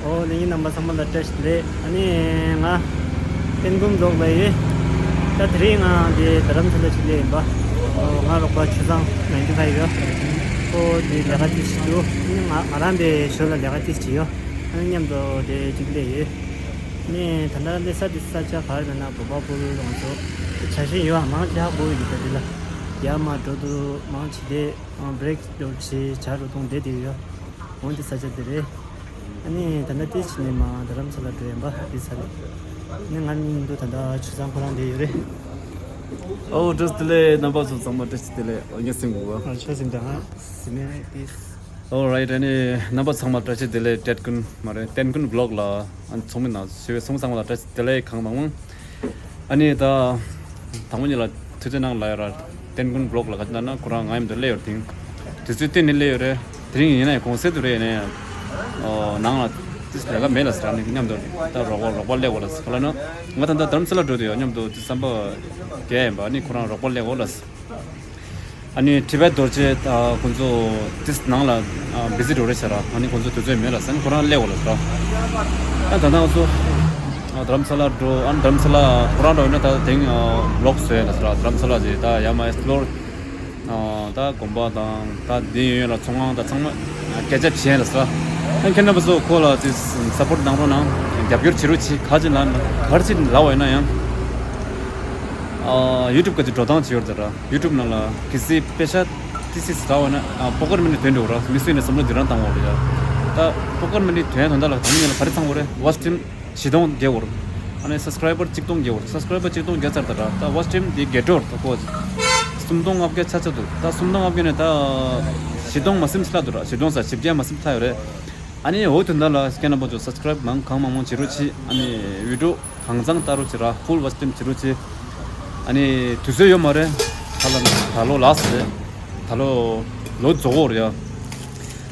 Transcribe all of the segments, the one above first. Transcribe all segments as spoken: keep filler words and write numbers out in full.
ཨོ་ལེ་ཡིན། རྣམ་པ་ཚང་མ་ལ་བཀྲ་ཤིས་བདེ་ལེགས། ཨ་ནི་ང་ཏན་ཀུན་ལོག་ལ་ཡིན། ད་དེ་རིང་ང་འདི་རྡ་རམ་ས་ལ་ཆུ་ལེ་ཡིན་པ། ཨོ་ང་རོགས་པ་ཆུ་བཟང་ནང་འདི་ཁ་ཡོད། ཨོ་འདི་ལས་ཀ་ཏིས་ཞིག་འདུག་ཨ་ནི་ང་ང་རང་འདི་ཞོར་ལ་ལས་ཀ་ཏིས་ཅིག་ཡོད། ཨ་ནི་མཉམ་དུ་འདི་ཅིག་ལེ་ཡོད། ཨ་ནི་ད་ལྟ་ལེ་ས་འདི་ས་ཆ་ག་རེ་ན་གོ་པ་པུར་ལོང་ཚོ་ཆ་ཤས་ཡོད། མང་ཆེ་ཧ་གོ་ཡོད་ད་འདི་ལ་ཡར་མར་འགྲོ་དུས་མང་ཆེ་དེ་བྷི་རེག་འགྲོ་ཆེ་ཇ་རུ་གཏོང་བསྡད་དེ་ཡོད། འོན་ཏེ་ས་ཆ་དེ་རེད། ཨ་ནི་ད་ལྟ་དེ་ཕྱི་ནས་མ་རྡ་རམ་ས་ལ་འགྲོ་ཡིན་པ་དེ་ས་རེད། ཨ་ནི་ང་གཉིས་འདུག་ད་ལྟ་ཆུ་བཟང་ཁོ་རང་དེ་ཡོད་རེད། ཨོ་བཀྲ་ཤིས་བདེ་ལེགས། རྣམ་པ་ཚོ་ཚང་མ་བཀྲ་ཤིས་བདེ་ལེགས། ཨོ་ངས་སེམས་གོ་བ། ཨ་ཆོས་སེམས་དང་སེམས་མེད་དེ། ཨོ་རའིཊ། ཨ་ནི་རྣམ་པ་ཚང་མ་བཀྲ་ཤིས་བདེ་ལེགས། ཏན་ཀུན་མ་རེད། ཏན་ཀུན་བི་ལོག་ལ་ཨ་ཚོགས་མི་ནང་ཞེ་བའི་སོང་ཚང་མ་ལ་བཀྲ་ཤིས་བདེ་ལེགས་གང་མང་མང་། ཨ་ནི་ད་དང་པོ་ཉིད་ལ་ཐུགས་རྗེ་གནང་ལ་ཡོད་ར། ཏན་ཀུན་བི་ལོག་ལ་ག་ཅི་ན་ན་ཁོ་རང་ང་མཉམ་དུ་སླེབས་ཡོད་དེང་། དུས་ཚོད་བཏོན་ནས་སླེབས་ཡོད་རེད། དེ་རིང་ཡིན་ན་ཡང་གུང་སེང་དུ་རེད། ཡིན་ན་ཡང་ཨོ་ནང་ལ་ཏིས་ལས་ཀ་མེད་ལ་ཟེར། ཨ་ནི་མཉམ་དུ་ད་རོགས་པ་རོགས་པ་སླེབས་གོ་ལ་ཟེར་ག་ལ་ན། ང་ད་ལྟ་རྡ་རམ་ས་ལ་འགྲོ་དུས་ཡོད། མཉམ་དུ་ཏིས་བསམ་པ་རྒྱས་ཡིན་པ། ཨ་ནི་ཁོ་རང་རོགས་པ་སླེབས་གོ་ལ་ཟེར། ཨ་ནི་ཊི་བེཊ་རྡོ་རྗེ་ད་ཁོང་ཚོ་ཏིས་ནང་ལ་ཨ་བི་ཟི་འགྲོ་རེད་ཟེར་ར། ཨ་ནི་ཁོང་ཚོ་དུས་ཚོད་མེད་ལ་ཟེར། ཨ་ནི་ཁོ་རང་སླེབས་གོ་ལ་ཟེར་ར། ཨ་ད་ནང་ཚོ་ཨ་རྡ་རམ་ས་ལ་འགྲོ། ཨ་ནི་རྡ་རམ་ས་ལ་ཁོ་རང་འགྲོ་ཡིན་ན་ད་དེང་ཨ་ལོག་བཟོས་ལ་ཟེར་ར། རྡ་རམ་ས་ལ་ཅིག་ད་ཡར་མར་ཨེགས་པི་ལོར་ཨ་ད་དགོན་པ་དང་ད་འདི་ཡོད་ལ་ཚོང་ཁང་དང་ཚང་མ་ཨ་སྐད་ཆ་བྱས་ལ་ཟེར་ར། ཨ་ཁྱེད་རྣམ་པ་ཚོ་ཁོ་ལ་ཅིག་སཔོརཊ་གནང་རོགས་གནང་། རྒྱབ་སྐྱོར་བྱེད་རོགས་གྱིས། ག་ཅི་ལ་ག་རེ་ཅིག་ལབ་པ་ཡིན་ན་ཡང་ཨ་ཡུ་ཊུབ་ག་ཅིག་འགྲོ་སྟངས་བྱེད་ཡོད་ཟེར་ར། ཡུ་ཊུབ་ནང་ལ་གལ་སྲིད་པེ་ཤ་ཏི་སི་ཟ་བ་ན་ཨ་པོ་ཀེཊ་མ་ནི་ཐོན་འགྲོ་ར། མི་སུ་ཡིན་ན་བསམ་བློ་འདི་རང་བཏང་བ་རེད་ཡ། ད་པོ་ཀེཊ་མ་ནི་ཐོན་དོན་དག་ལ་དང་པོ་ཉིད་ལ་ག་རེ་ཚང་བ་རེད། ཝ་ཆི་ཊེམ་བཞི་སྟོང་བརྒལ་བ་རེད། ཨ་ནི་སབ་སི་ཀ་རའི་བར་གཅིག་སྟོང་བརྒལ་བ་རེད། སབ་སི་ཀ་རའི་བར་གཅིག་སྟོང་བརྒལ་ཚར་ད་ར། ད་ཝ་ཆི་ཊེམ་འདི་བརྒལ་འགྲོ་ར། ད་ཁོ་སུམ་སྟོང་ལྔ་བརྒྱ་ཆ་ཆ་འདུག་ད་སུམ་སྟོང་ལྔ་བརྒྱ་ནས་ད་བཞི་སྟོང་ཙམ་ཞིབ་ཆ་ལྷག་འདུག་ར། བཞི་སྟོང་ཙམ་བཞི་བརྒྱ་མ་ཟིན་ལྷག་ཡོད་རེད། ཨ་ནི་འོ་དོན་དག་ལ་ཁྱེད་རྣམ་པ་ཚོ་སབ་སི་ཀ་རའིབ་མང་གང་མང་མང་བྱེད་རོགས་གྱིས། ཨ་ནི་བི་ཌི་ཡོ་གང་ཚང་ལྟ་རོགས་བྱེད་ར། ཕུལ་ཝ་ཆི་ཊེམ་བྱེད་རོགས་གྱིས། ཨ་ནི་དུས་ཚོད་ཡོད་མ་རེད། ད་ལ་ད་ལོ་ལ་སི་ཊི་རེད། ད་ལོ་ལོ་རྫོགས་འོ་རེད་ཡ།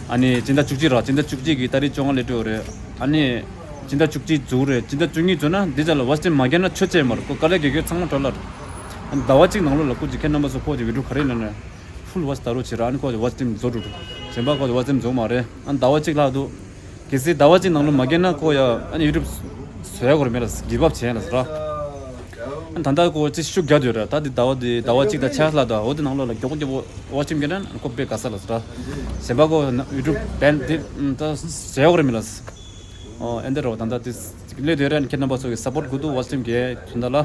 ཨ་ནི་སྤྱི་ཟླ་བཅུ་གཅིག་ར། སྤྱི་ཟླ་བཅུ་གཅིག་གི་ཏ་རིག་བཅོ་ལྔ་སླེབས་འགྲོ་རེད། ཨ་ནི་སྤྱི་ཟླ་བཅུ་གཅིག་རྫོགས་རེད། སྤྱི་ཟླ་བཅུ་གཉིས་རྫོགས་ན་འདི་ཚོ་ལ་ཝ་ཆི་ཊེམ་མ་བརྒལ་ན་ཆོ་ཅེས་མ་རེད། ཁོ་དཀའ་ལས་རྒྱག་རྒྱུ་ཚང་མ་འཕྲོ་བརླག་རེད། ཨ་ནི་ཟླ་བ་གཅིག་ནང་ལོགས་ལ་སྐུ་མཁྱེན་རྣམ་པ་ཚོ་ཁོ་ཅིག་བི་ཌི་ཡོ་ག་རེ་ཡིན་ན་ནས་ཕུལ་ཝ་ཆི་ལྟ་རོགས་བྱེད་ར། ཨ་ནི་ཁོ་ཅིག་ཝ་ཆི་ཊེམ་རྫོགས་འགྲོ་འགྲོ། གཞན་པ་ཁོ་ཅིག་ཝ་ཆི་ཊེམ་རྫོགས་མ་རེད། ཨ་ནི་ཟླ་བ་གཅིག་ལྷག་འདུག་གལ་སྲིད་ཟླ་བ་གཅིག་ནང་ལོགས་མ་བརྒལ་ན་ཁོ་ཡ་ཨ་ནི་ཡུ་ཊུབ་བཟོ་ཡ་གོ་ར་མེད་ལ་གིབ་ཨབ་བྱས་ལ་ཟེར་ར། ཨ་ནི་ད་ལྟ་ཁོ་ཅི་ཤུགས་རྒྱག་འདོད་ར། ད་འདི་ཟླ་བ་འདི་ཟླ་བ་གཅིག་དང་ཕྱེད་ལྷག་ད་འོ་དེ་ནང་ལོགས་ལ་མགྱོགས་པོ་མགྱོགས་པོ་ཝ་ཆི་ཊེམ་བརྒལ་ན་ཁོ་དཔེ་དགའ་ས་ལ་ཟེར་ར། གཞན་པ་ཁོ་ཡུ་ཊུབ་བན་འདི་ད་བཟོ་ཡ་གོ་ར་མེད་ལ། ཨོ་ཨེ་འདི་ར་བ་ད་ལྟ་འདི་སླེབས་འདོད་ར། ཨ་ནི་ཁྱེད་རྣམ་པ་ཚོ་གི་སཔོརཊ་དགོས་འདུག་ཝ་ཆི་ཊེམ་བརྒལ་དོན་དག་ལ།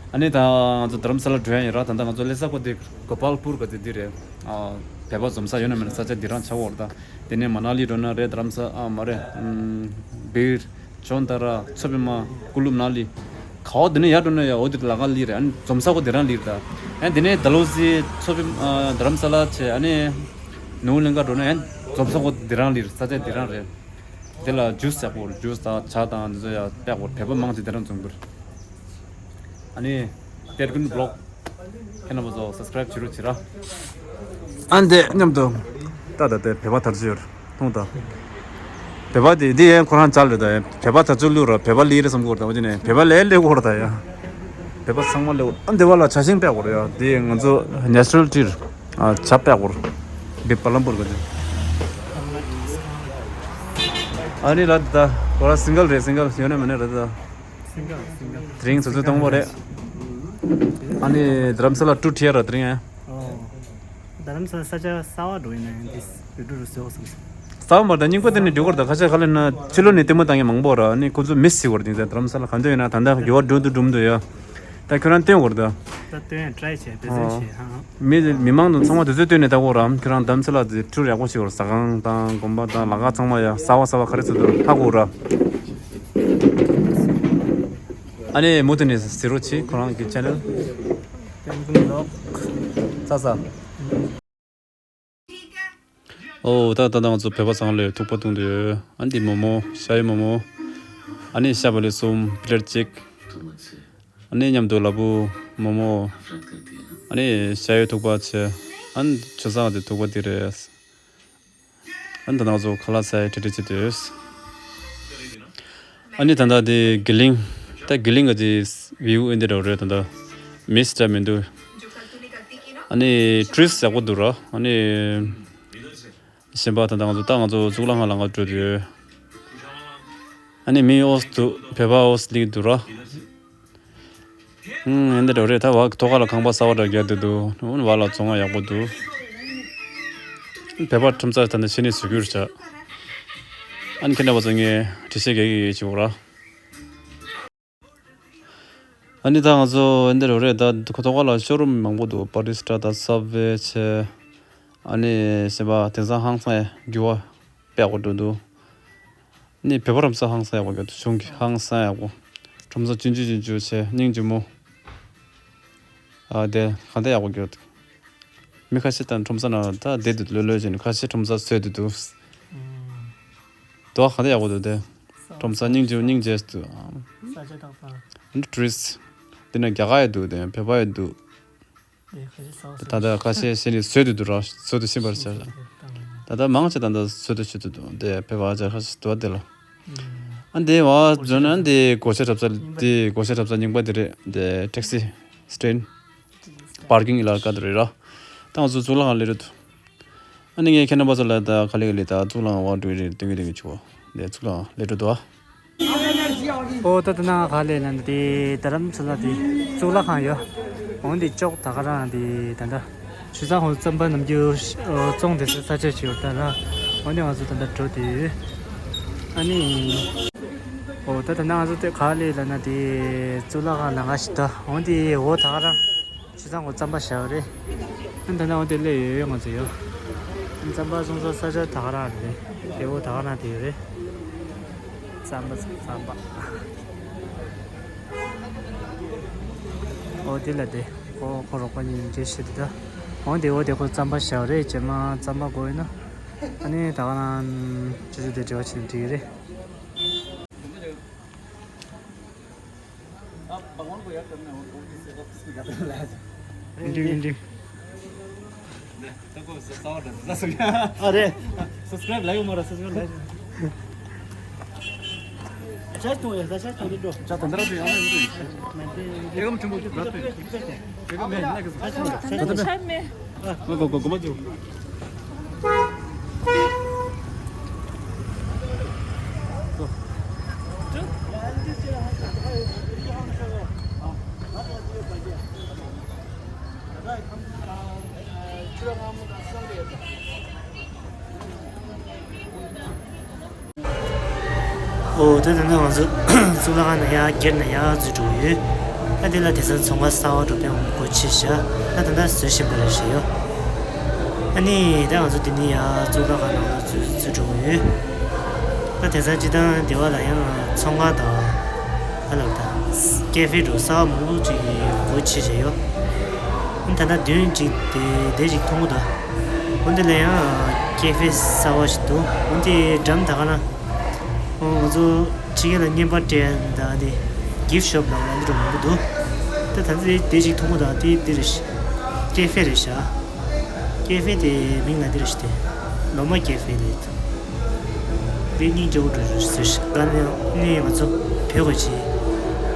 ཨ་ནི་ད་ང་ཚོ་རྡ་རམ་ས་ལ་འགྲོ་ཡ་ཡིན་ར། ད་ལྟ་ང་ཚོ་སླེབས་ས་ཁོ་དེ་གོ་པལ་པུར་ག་དེ་འདི་རེད། ཨ་བོད་པ་འཛོམས་ས་ཡོད་ན་མེད་ན་ས་ཆ་འདི་རང་ཆགས་འོ་ར། ད་དེ་ནས་མ་ན་ལི་འགྲོ་ན་རེད། རྡ་རམ་ས་ཨ་མ་རེད། ཨམ་སྦིར་ཇོན་ཏ་ར་མཚོ་པདྨ་ཀུ་ལུ་མ་ན་ལི་ག་བ་དེ་ནས་ཡར་འགྲོ་ན་ཡ་འོ་དེ་ལ་ག་ལི་རེད། ཨ་ནི་འཛོམས་ས་ཁོ་དེ་རང་ལི་རེད། ད་ཨ་ནི་དེ་ནས་ཌལ་ཧོ་ཟི་མཚོ་པདྨ་ཨ་རྡ་རམ་ས་ལ་བྱས། ཨ་ནི་ནོར་ལིང་ག་འགྲོ་ན་ཡ་འཛོམས་ས་ཁོ་དེ་རང་ལི་རེད། ས་ཆ་དེ་རང་རེད། དེ་ལ་ཇུས་ཡག་པོ་ཇུས་དང་ཇ་དང་འདི་ཚོ་ཡ་པེག་པོ་བོད་པ་མང་ཆེ་དེ་རང་འཛོམས་གི་རེད། ཨ་ནི་ཏན་ཀུན་བི་ལོག་ཁྱེད་རྣམ་པ་ཚོ་སབ་སི་ཀ་རའིབ་བྱེད་རོགས་བྱེད་ར། ཨ་འདི་མཉམ་དུ་ད་ད་དེ་བོད་པ་དར་རྒྱས་ཡོད་མཐོང་ད། བོད་པ་དེ་འདི་ཡན་ཁོ་རང་ཅག་ལས་ད་ཡ། བོད་པ་དར་རྒྱས་ལུས་ར། བོད་པ་ལི་རེད་བསམ་གོ་ར། ད་འོ་ཅི་ནས་བོད་པ་ལས་ལས་གོ་ར་ད་ཡ། བོད་པ་ཚང་མ་ལས་གོ་ར། ཨ་འདི་བ་ལ་ཇ་ཤིང་པེག་པོ་ར་ཡ། འདི་ང་ཚོ་ནེ་ཅུ་རལ་ཊི་ར། ཨ་ཇ་པེག་པོ་ར། བི་པ་ལམ་པུར་ག་འདི། ཨ་ནི་ལ་ད་ཁོ་ར་སིང་གལ་རེད། སིང་གལ་ཡོད་ན་མེད་ན་རེད་ད། སིང་གལ་སིང་གལ། དེ་རིང་ཚོ་ཚོད་གཏོང་བ་རེད། ཨ་ནི་རྡ་རམ་ས་ལ་ཊུར་ཁྲིད་ཡ་ར་དེ་རིང་ཨ། ཨོ། རྡ་རམ་ས་ལ་ས་ཆ་གསར་པ་འགྲོ་ཡིན་ན་ཡང་འདི་བི་ཌི་ཡོ་རུ་བཟོ་བསམ་སོང་། གསར་པ་མ་རེད་ད། རྙིང་པ་དེ་ནས་འགྲོ་གི་རེད་ད། ཁ་ཤས་ག་ལ་ན་ཕྱི་ལོགས་ནས་ལྟད་མོ་ལྟ་མཁན་མང་པོ་ར། ཨ་ནི་ཁོ་ཚོ་མི་སི་བར་དེང་སང་རྡ་རམ་ས་ལ་ག་འདྲ་ཡོད་ན་ད་ལྟ་འགྱུར་བ་འགྲོ་འདུག་འགྲོ་མི་འདུག་ཡ། ད་ཁྱོད་རང་སྟོན་དགོས་རེད་ད། ད་སྟོན་ཡ་ཊི་རའི་བྱས་འབད་བརྩོན་བྱས་ཧང་ཧང་། མི་མི་མང་དང་ཚང་མ་དུས་ཚོད་བཏོན་ནས་ལྟ་དགོས་ར། ཁྱོད་རང་རྡ་རམ་ས་ལ་དེ་ཊུར་ཡག་པོ་ཞིག་དགོས་ར། ཟ་ཁང་དང་དགོན་པ་དང་ལ་ཁ་ཚང་མ་ཡ་གསར་པ་གསར་པ་ག་རེ་ཚུད་འདུག་ཧ་གོ་ར། ཨ་ནི་མུ་མཐུད་ནས་གཟིགས་རོགས་བྱེད་ཁོ་རང་གི་ཆེ་ནལ། ཏན་ཀུན་བི་ལོག་ས་ས། ཨོ་ད་ད་ང་ཚོ་བོད་པ་ཚང་ལ་ཐུག་པ་བཏུང་དུས་ཨ་འདི་མོ་མོ་ཤ་ཡོད་མོ་མོ། ཨ་ནི་ཤ་བ་ལི་གསུམ་པི་ལེཊ་གཅིག་ཨ་ནི་མཉམ་དུ་ལ་ཕུག་མོ་མོ། ཨ་ནི་ཤ་ཡོད་ཐུག་པ་བྱས། ཨ་ནི་ཆུ་བཟང་དེ་ཐུག་པ་དེ་རེད། ཨ་ནི་ད་ང་ཚོ་ཁ་ལག་ཟ་ཡ་ཁྲིད་ཁྲིད་བྱེད་དུས། ཨ་ནི་ད་ལྟ་དེ་དགེ་གླིང་། ད་དགེ་གླིང་ག་དེ་བིའུ་ཨེ་འདི་འདྲ་རེད་ད་ལྟ། མི་སི་འདྲ་མི་འདུག་ཨ་ནི་ཊི་རིས་ཡག་པོ་འདུག་ར། ཨ་ནི་གཞན་པ་ད་ལྟ་ང་ཚོ་ད་ང་ཚོ་གཙུག་ལག་ཁང་ལ་ང་འགྲོ་དུས། ཨ་ནི་མི་ཨོས་འདུག་བོད་པ་ཨོས་ལིག་འདུག་ར། ཨུམ། ཨེ་འདི་འདྲ་རེད། ད་བ་ཐོག་ཁ་ལ་ཁང་པ་གསར་པ་འདྲ་བརྒྱབ་འདུག་འདུག་ཨུན་བ་ལ་བཙོང་བ་ཡག་པོ་འདུག་བོད་པ་ཁྲོམ་ས་ད་ནི་ཕྱི་ནས་བཟོ་རྒྱུར་བྱ། ཨ་ནི་ཁྱེད་འདྲ་བ་ཚོ་ངས་འགྲེལ་བཤད་རྒྱག་གི་ཡོད་ཅིག་འོ་ར། ཨ་ནི་ད་ང་ཚོ་འདི་འདྲ་རེད། ད་ཁོ་ཐོག་ཁ་ལ་ཤོ་རུམ་མང་པོ་འདུག་པ་རི་སི་ཊ་དང་སབ་ཝེ་བྱས། ཨ་ནི་ཟེར་བ་དེང་སང་ཧང་སང་འགྱུར་བ་སྤེལ་དགོས་འགྲོ་འདུག་ནི་བོད་པ་ཁྲོམ་ས་ཧང་སང་ཡག་པོ་རྒྱག་འདུག་གཞུང་གི་ཧང་སང་ཡག་པོ། ཁྲོམ་ས་ཆུང་ཆུང་ཆུང་ཆུང་བྱས་སྙིང་རྗེ་མོ། ཨ་དེ་གང་ལྟར་ཡག་པོ་རྒྱག་འདུག་མི་ཁ་ཤས་དང་ཁྲོམ་ས་ནང་ད་བསྡད་འདུག་ལྷོད་ལྷོད་བྱས་ནས་ཁ་ཤས་ཁྲོམ་ས་བཟོས་འདུག་འདུག་དོ་གང་ལྟར་ཡག་པོ་འདུག་དེ་ཁྲོམ་ས་སྙིང་རྗེ་སྙིང་རྗེ་འདུག་ས་ཆ་དག་ས། ཨ་ནི་ཊུ་རི་སི་ཊི། འདི་ན་རྒྱ་གར་ཡང་འདུག་དེ་བོད་པ་ཡང་འདུག་དེ་ཁ་ཤས་ས་ད་ལྟ་ཁ་ཤས་ཤེས་ནས་བཟོས་འདུག་འདུག་ར་བཟོ་འདུག་ཤེས་པར་བྱ། ད་ལྟ་མང་ཆེ་ད་ལྟ་བཟོ་འདུག་ཤེས་འདུག་འདུག་དེ་བོད་པ་རྒྱ་ཁ་ཤས་འདུག་དེ་ལ། ཨ་འདི་བ་བཟོ་ན་འདི་སྒོ་ཕྱེ་གྲབས་ས་འདི་སྒོ་ཕྱེ་གྲབས་ས་རྙིང་པ་འདི་རེད། འདི་ཊེག་སི་སི་ཊེན་ཌི་པར་ཀིང་ལ་ཀ་འདི་རེད་ར། ད་ང་ཚོ་གཙུག་ལག་ཁང་སླེབས་འགྲོ་འདུག་ཨ་ནི་ངས་ཁྱེད་རྣམ་པ་ཚོ་ལ་ད་ག་ལེ་ག་ལེ་ད་གཙུག་ལག་ཁང་བར་འགྲོ་གི་རེད། སྟོན་གི་སྟོན་གི་བྱུང་བ་འདི་གཙུག་ལག་ཁང་སླེབས་འགྲོ་འདུག་ཨོ་ད་ད་ནང་ག་ལེ་ན་འདི་རྡ་རམ་ས་ལ་འདི་གཙུག་ལག་ཁང་ཡོད། འོ་འདི་ཅོག་ད་ག་རང་འདི་ད་ད་ཆུ་ཚང་ཧོ་རྩམ་པ་ནམ་རྒྱུན་བཙོང་བསྡད་ས་ས་ཆ་ཞིག་ཡོད་ད་ར། འོ་འདི་ང་ཚོ་ད་ད་འགྲོ་དེ་ཡོད། ཨ་ནི་ཨོ་ད་ད་ནང་ང་ཚོ་དེ་ག་ལེ་ལ་ན་འདི་གཙུག་ལག་ཁང་ལ་ང་ཞིག་ད་འོ་འདི་འོ་ད་ག་རང་། ཆུ་ཚང་གོ་རྩམ་པ་བཞག་རེད། ཨ་ད་ནང་འོ་དེ་སླེབས་ཡོད་ཡོད་ང་ཚོ་ཡོད། རྩམ་པ་སོང་ས་ས་ཆ་ད་ག་རང་རེད། དེ་བོ་ད་ག་རང་དེ་ཡོད་རེད། རྩམ་པ་རྩམ་པ། འོ་དེ་ལ་དེ་ཁོ་ཁོ་རོགས་པ་གཉིས་འབྲེལ་བཤད་དེ་ད། འོ་དེ་འོ་དེ་ཁོ་རྩམ་པ་བཞག་རེད། རྗེས་མ་རྩམ་པ་དགོས་ཡོད་ན། ཨ་ནི་ད་ག་རང་ཆུ་ཚོད་དེ་འབྲེལ་བ་བྱེད་ན་འགྲིག་གི་རེད། आप भगवान को याद करना है, वो कौन किससे, कब किसको याद करना है। Ending, ending. अरे, सब्सक्राइब लाइव मारा, सब्सक्राइब लाइव। शायद तू है, शायद तू है। जा, तंदरा भी आना है। एकदम चुम्बक, एकदम मैं, मैं, शायद मैं। ང་གོ་གོ་གོ་མ་ཅོ། ཨོ་ད་ད་ནང་ང་ཚོ་གཙུག་ལག་ཁང་ནང་ཡར་སྒེར་ནང་ཡར་འཛུལ་འགྲོ་གི་ཡོད། ད་དེ་ལ་དེང་སང་ཚོང་ཁང་གསར་པ་འགྲོ་དཔེ་སྒོ་ཕྱེ་བཞག་ད་ད་ལྟ་བཟོ་བཞིན་པ་རེད་ཞེས་ཡོད། ཨ་ནི་ད་ང་ཚོ་དེ་ནས་ཡར་གཙུག་ལག་ཁང་ནང་ལ་འཛུལ་འཛུལ་འགྲོ་གི་ཡོད། ད་དེང་སང་སྤྱི་བཏང་སྡེ་བ་ལ་ཡང་ཚོང་ཁང་དང་ཨ་ལབ་དང་ཀེ་ཧྥེ་འགྲོ་གསར་པ་མང་པོ་ཅིག་སྒོ་ཕྱེ་བཞག་ཡོད། ཨ་ནི་ད་ལྟ་མདུན་ཅིག་དེ་དེ་ཅིག་མཐོང་གི་འདུག་འོ་འདི་ལ་ཡང་ཀེ་ཧྥེ་གསར་པ་ཞིག་འདུག་འོ་འདི་འགྲམ་ད་ག་ན། ཨོ་ང་ཚོ་ཕྱི་རྒྱལ་ལ་བརྙན་པར་སྤྲད་ཡ་འདི་གིཕ་ཤོབ་ལབ་ཡ་འདི་འདྲ་མང་པོ་འདུག་ད་ད་ལྟ་དེ་ཅིག་མཐོང་གི་འདུག་དེ་འདི་རེད་ཤག་ཀེ་ཧྥེ་རེད་ཤག་ཀེ་ཧྥེ་དེ་མིང་ལ་འདི་རེད་ཤག་དེ་ལོ་མ་ཀེ་ཧྥེ་རེད། དེ་སྙིང་རྗེ་པོ་འདྲ་ཞིག་ཟེར་ཤག་ད་ནི་ནི་ང་ཚོ་བོད་གོ་ཆེ་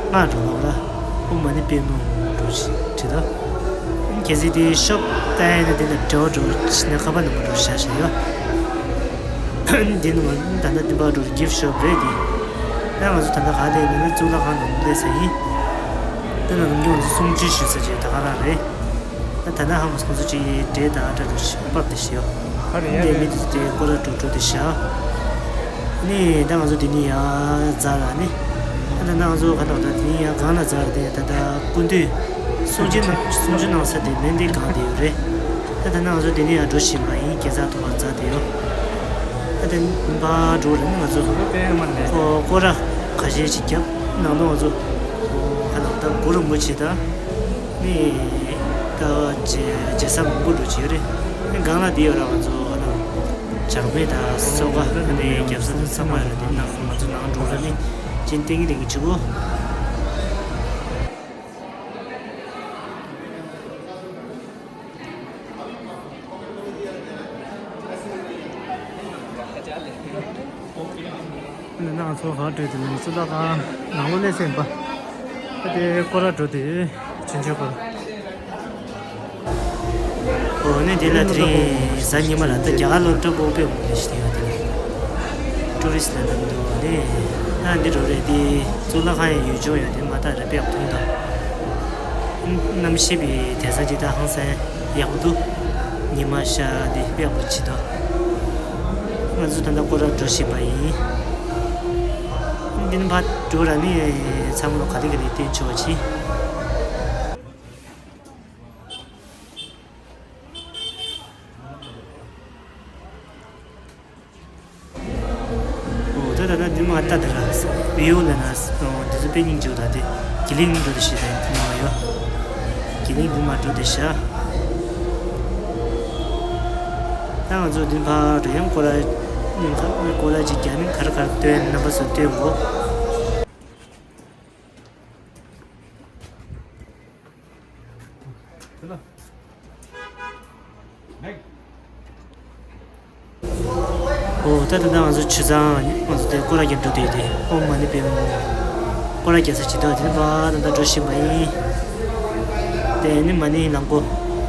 སྔ་འགྲོ་ལོག་ར། ཨོ་མ་ནི་པེ་མོ་འགྲོ་ཞིག་བྲིས་ད། ཁྱེད་ཚོས་དེ་ཤོབ་ལྟ་ཡ་ན་དེ་ལ་འབྲེལ་བ་འགྲོ་ཕྱི་ན་ཁ་པར་ནང་མ་འགྲོ་བཞག་བཞག་ཡོད། འདི་ནི་ང་ད་ལྟ་འདི་པར་འགྲོ་གིཕ་ཤོབ་རེད་དེ། ད་ང་ཚོ་ད་ལྟ་ག་དེ་ནི་གཙུག་ལག་ཁང་ནང་སླེབས་ས་ཡིན། ད་ནང་ནམ་རྒྱུན་ང་ཚོ་གསུང་ཆོས་ཞུ་ས་ཅིག་ད་ག་རང་རེད། ད་ད་ནི་ཧ་མ་སོང་ཚོ་ཅིག་འདྲེ་ད་ཨ་ཏྲ་འགྲོ་ཞིག་པབ་དེ་ཞིག་ཡོད། ཧ་རེ་ཡ་འདི་རེད། མི་དེ་དེ་སྐོར་ར་འགྲོ་འགྲོ་དེ་བཞག་ནི་ད་ང་ཚོ་འདི་ནི་ཡར་འཛེགས་ར་ནི། ད་ད་ང་ཚོ་ག་ནང་ད་འདི་ནི་ཡར་སྒང་ལ་འཛེགས་ར་དེ་ད་ད་སྐུ་མདུན་གསུང་ཆོས་གནང་གསུང་ཆོས་གནང་ས་དེ་མིན་དེ་སྒང་དེ་ཡོད་རེད། ད་ད་ང་ཚོ་འདི་ནི་ཡར་འགྲོ་བཞིན་པ་ཡིན། དགེ་རྩ་ཐོག་ལ་འཛེགས་དེ་ཡོད། ད་དེ་ཕར་འགྲོ་ར་ནི་ང་ཚོ་ཁོ་སྐོར་ར་ཁ་ཤས་ཤིག་བརྒྱབ་ནང་དུ་ང་ཚོ་ག་ནང་ད་གུ་རུ་མུ་ཆེ་ད། ནི་ད་རྗེས་རྗེས་ས་མང་པོ་འགྲོ་གི་ཡོད་རེད། ནི་སྒང་ལ་འདི་ཡོད་ར་ང་ཚོ་ཨ་ན་ཇག་མེ་ད་སོ་ག་ནི་རྒྱབ་ས་དང་ཚང་མ་ཡོད་ར། དེ་ནང་ང་ཚོ་ནང་འགྲོ་ར་ནི་ཅིན་ཏིང་རིང་ཆུ་བོ། ནི་ང་ཚོ་ག་འགྲོ་དེ་ནི་གཙུག་ལག་ཁང་ནང་ལོགས་སླེབས་ཟིན་པ། ད་དེ་སྐོར་ར་འགྲོ་དེ་ཆུན་ཆོད་སྐོར། འོ་ནི་དེ་ལ་དེ་རིང་གཟའ་ཉི་མ་ལ་ད་རྒྱ་གར་སློབ་གྲྭ་སྤོ་བོ་མང་པོ་ཞིག་ཡོད་དེ་ནི་ཊུ་རི་སི་ཊི་ལ་འདུག་ནི། ད་འདི་འགྲོ་རེད་དེ། གཙུག་ལག་ཁང་ཡང་ཡུལ་ལྗོངས་ཡོད་དེ་མ་ཐག་རེད། དཔེ་ཡག་པོ་མཐོང་དང་། གནམ་གཤིས་པའི་དེང་སང་ཇི་ལྟར་ཧང་སང་ཡག་པོ་འདུག་ཉི་མ་ཤར་དེ་དཔེ་ཡག་པོ་ཅིག་འདུག་ང་ཚོ་ད་ལྟ་སྐོར་ར་འགྲོ་བཞིན་པ་ཡིན། འདི་ནས་ཕར་འགྲོ་ར་ནི་ཚང་མ་ལོ་ག་ལེ་ག་ལེ་བསྟན་ཆོག་པ་ཅིག་འོ་ད་ད་ད་འདི་མ་ལྟ་ད་ར་བིའུ་ལ་ན་འདི་ཚོ་དཔེ་སྙིང་རྗེ་བོ། ད་དེ་གི་ལིང་འགྲོ་དེ་ཤི་ད་འདི་མ་ཡོ། གི་ལིང་འདི་མ་འགྲོ་དེ་ཤ། ད་ང་ཚོ་འདི་ཕར་འགྲོ་ཡང་སྐོར་ར་སྐོར་ར་ཅིག་རྒྱག་ནི་ག་རེ་ག་རེ་སྟོན་རྣམ་པ་ཚོ་སྟོན་གོ། འོ་ད་ད་ད་ང་ཚོ་ཆུ་ཚང་ང་ཚོ་དེ་སྐོར་ར་རྒྱབ་འགྲོ་དེ་དེ་ཨོ་མ་ཎི་པདྨེ་སྐོར་ར་རྒྱབ་ས་ཅིག་འདུག་དེ་ནི་ཕར་ད་ད་འགྲོ་བཞིན་པ་ཡིན། དེ་ནི་མ་ཎི་ལམ་གོ་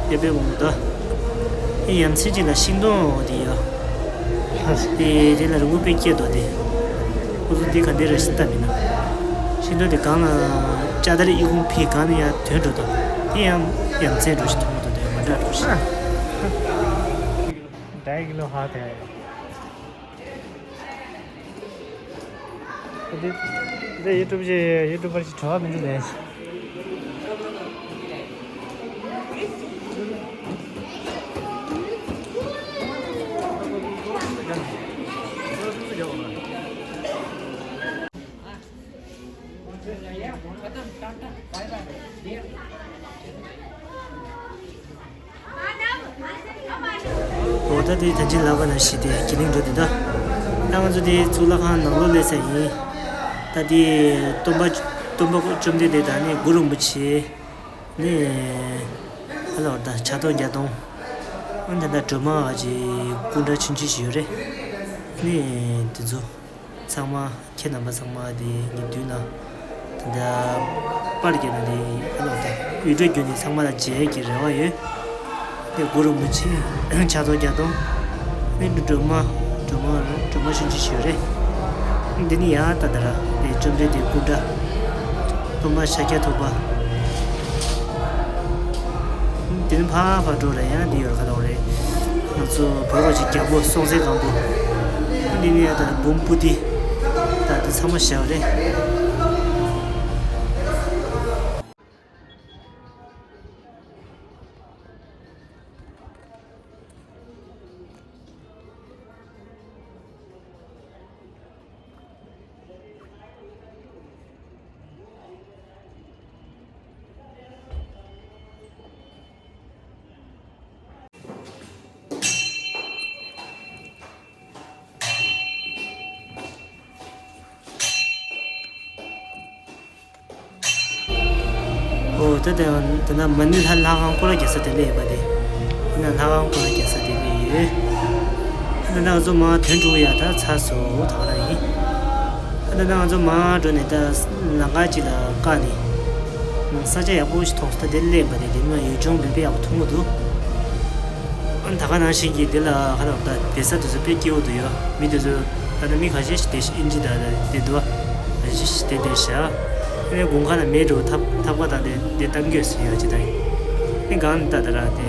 དེ་པདྨེ་འོང་ད། ཨེ་ཡ་མཚན་ཅིག་ལ་ཤིང་སྡོང་འོ་དེ་ཡོད། དེ་དེ་ལ་རི་མོ་དཔེ་སྐྱེས་འདུག་དེ། ཁོ་ཚོ་དེ་ག་འདི་རེད་ཤི་ལྟ་མིན་ན། ཤིང་སྡོང་དེ་གང་ལ་ལྕགས་དར་ཨི་ཁུང་ཕི་གང་ནས་ཡར་ཐོན་འགྲོ་འདུག་དེ་ཡང་ཡ་མཚན་འགྲོ་ཞིག་མཐོང་གི་འདུག་དེ་མ་འདྲ་འགྲོ་ཞིག ढाई किलो हाथ है। འདི་འདི་ཡུ་ཊུབ་ཀྱི་ཡུ་ཊུབ་པར་གྱི་བྲོ་བ་མི་འདུག་ལས། འོ་ད་དེ་ད་ཅི་ལབ་པ་ན་ཤི་དེ་གི་ལིང་འགྲོ་དེ་ད། ད་ང་ཚོ་དེ་གཙུག་ལག་ཁང་ནང་ལོགས་སླེབས་ས་ཡིན། ད་དེ་སྟོན་པ་སྟོན་པ་བཅོམ་ལྡན་འདས་དང་ནི་གུ་རུ་རིན་པོ་ཆེ། ནི་ཨ་ལོ་ད་ཕྱག་སྟོང་རྒྱ་སྟོང་། ཨ་ད་ད་སྒྲོལ་མ་གི་སྐུ་འདྲ་ཆུང་ཆུང་ཞིག་ཡོད་རེད། ནི་དེ་ཚོ། ཚང་མ་ཁྱེད་རྣམ་པ་ཚང་མ་དེ་ངའི་མདུན་ན་དེ་འདྲ་པར་རྒྱབ་ནས་དེ་ཨ་ལོ་དེ་འུད་སྒྲོག་བརྒྱབ་ནས་ཚང་མ་ལ་མཇལ་གྱི་རེ་བ་ཡོད། དེ་གུ་རུ་རིན་པོ་ཆེ་ཕྱག་སྟོང་རྒྱ་སྟོང་། དེ་སྒྲོལ་མ་སྒྲོལ་མ་སྒྲོལ་མ་ཆུང་ཆུང་ཞིག་རེད། འདི་ནི་ཡང་ད་དེ་ར་དེ་བཅོམ་ལྡན་འདས་སྐུ་འདྲ། སྟོན་པ་ཤཱཀྱ་ཐུབ་པ། དེ་ནི་ཕར་ཕར་འགྲོ་རེད། ཡང་འདི་ཡོད་ར་ཁ་ལོག་རེད། ང་ཚོ་བོད་པ་ཅིག་རྒྱལ་པོ་སྲོང་བཙན་སྒམ་པོ། འདི་ནི་ཡང་ད་འབུམ་པོ་ཏི། ད་འདི་ཚང་མ་བཞག་རེད། འོ་ད་དེ་ད་ན་མ་ཎི་ལྷ་ལྷ་ཁང་སྐོར་ར་རྒྱག་ས་དེ་ལས་ཡོད་པ་དེ། ད་ན་ལྷ་ཁང་སྐོར་ར་རྒྱག་ས་དེ་ལས་ཡོད། ད་ན་ང་ཚོ་མ་དོན་དྲུག་ཡ་ད་ཚར་སོང་ད་ག་ར་ཡིན། ད་ན་ང་ཚོ་མ་འགྲོ་ནས་ད་ལམ་ཁ་ཅིག་ལ་བཀག་ནས། ས་ཆ་ཡག་པོ་ཞིག་མཐོང་སོང་། ད་དེ་ལས་ཡོད་པ་དེ་དེ་ནི་ཡུལ་ལྗོངས་བོད་པའི་ཡག་པོ་མཐོང་གི་འདུག་ཨ་ད་ག་ནང་བཞིན་གྱི་འདི་ལ་ཁ་ལག་ད་བསྡད་ས་དེ་ཚོ་དཔེ་སྐྱིད་པོ་འདུག་ཡོད། མི་དེ་ཚོ་ད་ནི་མི་ཁ་ཤས་ཤིག་དེ་ཨིན་ཇི་ད་དེ་འདུག་ཁ་ཤས་ཤིག་དེ་དེ་ཤ། ཨ་ནི་དགུན་ཁ་ལ་མེ་འགྲོ་ཐབ་ཐབ་ཀ་དང་དེ་དེ་གཏང་གི་ཡོད་ཟེར་ཡོད་ཅི་ད་ཡིན། ཨ་ནི་གང་ད་ད་ར་དེ་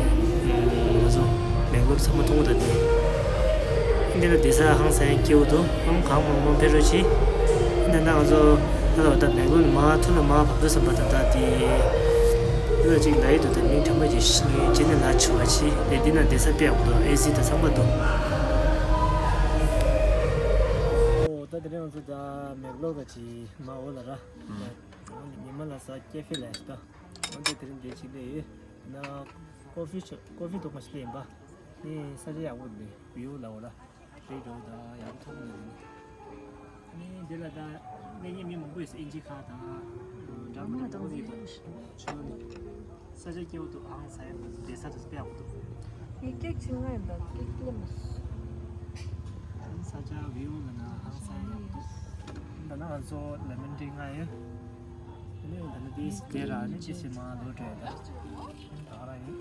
ང་ཚོ་མེག་ལོར་ཚང་མ་མཐོང་གི་འདུག་དེ་ཨ་ནི་འདི་ལ་བསྡད་ས་ཧང་སང་སྐྱིད་པོ་འདུག་ཨང་གང་མང་མང་ཕེབས་རོགས་གྱིས། ཨ་ནི་ད་ང་ཚོ་ད་ལྟ་བ་ད་མེག་ལོར་ནས་མར་ཐུར་ལ་མར་བབས་དུས་ཙམ་པ་ད་ད་དེ། འདི་ལ་ཅིག་ལ་ཡི་དུ་དེ་མིང་དྲན་པ་ཅིག་ཤི་ངེས་བྱས་ནས་ལ་ཆུ་བ་ཆི་དེ་འདི་ན་བསྡད་ས་དཔེ་ཡག་པོ་འདུག་ཨེ་སི་དང་ཚང་མ་འདུག་འོ་ད་དེ་རིང་ང་ཚོ་ད་མེག་ལོར་ག་ཅིག་མ་འོ་ལ་ར། ཉི་མ་ལ་ས་ཀེ་ཧྥེ་ལ་ཡ་ད། འོ་ད་དེ་རིང་དེ་ཅིག་ལས་ཡོད་ན། ཀོ་ཧྥི་ཆོ་ཀོ་ཧྥི་ཐོག་མ་ཞིག་ལས་ཡིན་པ། ནི་ས་ཆ་ཡག་པོ་འདུག་བིའུ་ལ་འོ་ལ། རེད་འགྲོ་ད་ཡག་པོ་མཐོང་གི་འདུག་ནི་འདི་ལ་ད་གནས་མཁན་མི་མང་པོ་ཡོད་ས། ཨིན་ཇི་ཁ་དང་འདྲ་མི་འདྲ་མང་པོ་ཡོད་པ། ཆུ་ནི་ས་ཆ་སྐྱིད་པོ་འདུག་ཨང་ས་ཡ་བསྡད་ས་དེ་ཚོ་དཔེ་ཡག་པོ་འདུག་ངས་ཀེག་བྱིན་ང་ཡིན་པ་ཀེག་ལེམས། ཨང་ས་ཆ་བིའུ་ལ་ན་ཨང་ས་ཡ་ཡག་པོ་འདུག་ད་ནང་ང་ཚོ་ལེ་མོན་ཏྲི་ང་ཡོད། ནི་ད་ནི་དེ་དེ་ར་ནི་ཅི་སེ་མ་ལོ་བྲོས་ད་ད་ར་ཡིན།